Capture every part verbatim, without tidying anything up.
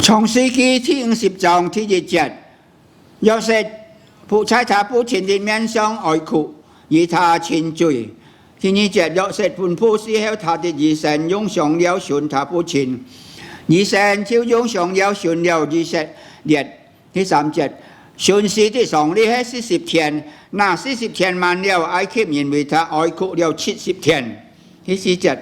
創世記第五十章第一節，約瑟伏在他父親的面上哀哭，以他親嘴。第二節，約瑟吩咐侍候他的醫生用香料燻他父親，醫生就用香料燻了以色列。第三節，燻屍的常例係四十天，那四十天滿了，埃及人為他哀哭了七十天。 第四節，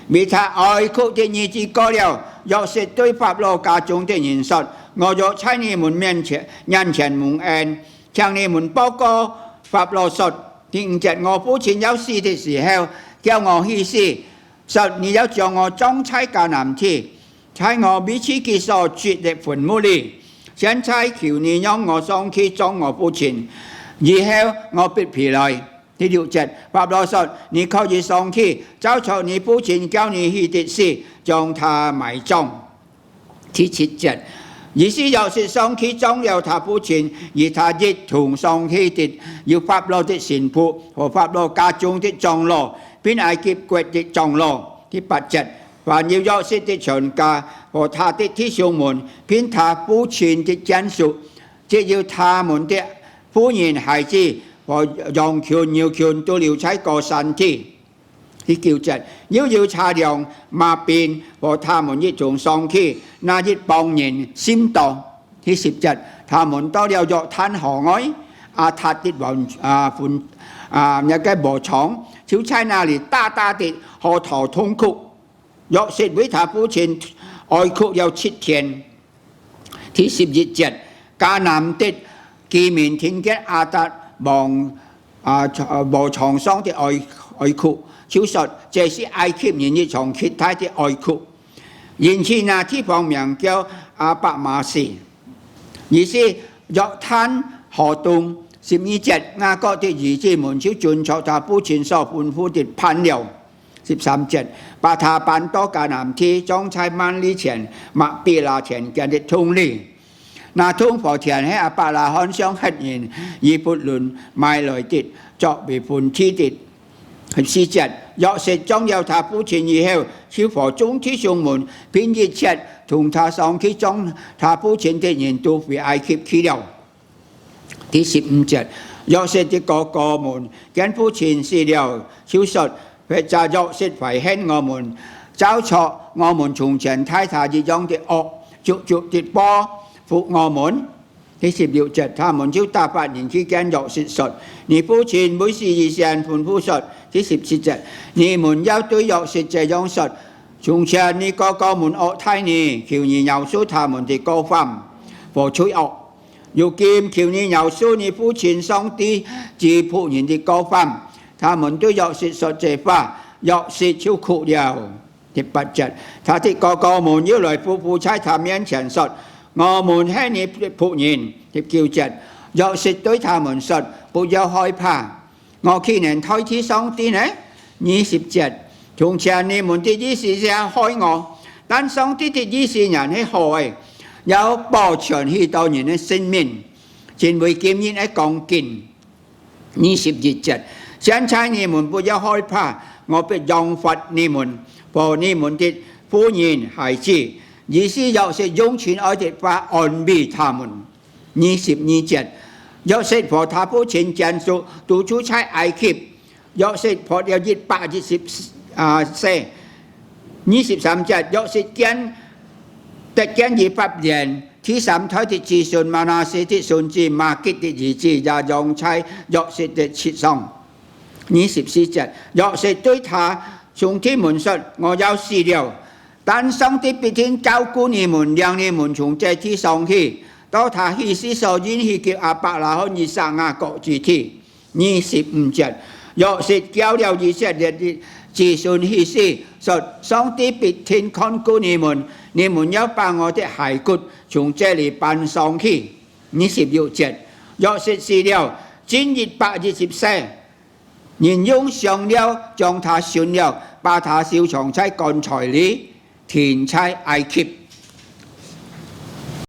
為他哀哭的日子過了，約瑟對法老家中的人說：「我若在你們面前，眼前蒙恩，請你們報告法老說：第五節，我父親要死的時候，叫我去死，說你要將我葬在迦南地，在我為自己所掘的墳墓裡。現在求你讓我上去葬我父親，以後我必回來。」 第六節，法老說：「你可以上去，照著你父親叫你去的事，將他埋葬。」第七節，於是約瑟上去葬了他父親，與他一同上去的有法老的臣僕和法老家中的長老，並埃及國的長老。第八節，還有約瑟的全家和他的弟兄們，並他父親的眷屬， 只有他們的婦人、孩子和羊群、牛群都留在歌珊地。第九節，又有車輛、馬兵和他們一同上去，那一幫人甚多。第十節，他們到了約旦河外，亞達的王，啊，墳，啊，那個禾場，就在那裡大大的號啕痛哭。 約瑟為他父親哀哭了七天。第十一節，迦南的居民聽見亞達王，啊，禾場上的哀，哀哭，就說：「這是埃及人一場極大的哀哭。」因此那地方名叫亞伯瑪斯。 於是約旦河東。十二節，雅各的兒子們就遵著他父親所吩咐的辦了。十三節，把他搬到迦南地，葬在幔利前、麥比拉田間的洞裡。那洞和田係亞伯拉罕向赫人以弗崙買來的，作為墳地的。 十四節，約瑟葬了他父親以後，就和眾弟兄們，並一切同他上去葬他父親的人都回埃及去了。第十五節，約瑟的哥哥們見父親死了，就說：「或者約瑟懷恨我們，照著我們從前待他一樣的惡，足足的報復我們。」 第十六節，他們就打發人去見約瑟，說：「你父親未死以先吩咐說。」第十七節，你們要對約瑟這樣說：從前你哥哥們惡待你，求你饒恕他們的過犯和罪惡。如今求你饒恕你父親上帝之僕人的過犯。他們對約瑟說這話，約瑟就哭了。 第八節，他的哥哥們又來俯伏在他面前說：「我們係你的僕人。」第九節，約瑟對他們說：「不要害怕，我豈能代替上帝呢？」二十節，從前你們的意思是要害我，但上帝的意思原係好的，要保全許多人的性命，因為今日的光景。 二十一節，現在你們不要害怕，我必養活你們和你們的婦人孩子。於是約瑟用親愛的話安慰他們。二十二節，約瑟和他父親眷屬都住在埃及。約瑟活了一百一十，啊，歲。二十三節，約瑟見，得見以法蓮， 第三代的子孫，瑪拿西的孫子，瑪吉的兒子，也葬在約瑟的膝上。二十四節，約瑟對他兄弟們說：「我要死了，但上帝必定照顧你們，領你們從這地上去，到他起誓所應許給亞伯拉罕、以撒、雅各之地。」 二十五節，約瑟叫了以色列的子孫起誓，說：「上帝必定看顧你們，你們要把我的骸骨從這裡搬上去。」二十六節，約瑟死了，正一百一十歲，人用香料將他燻了，把他收藏在棺材裡，停在埃及。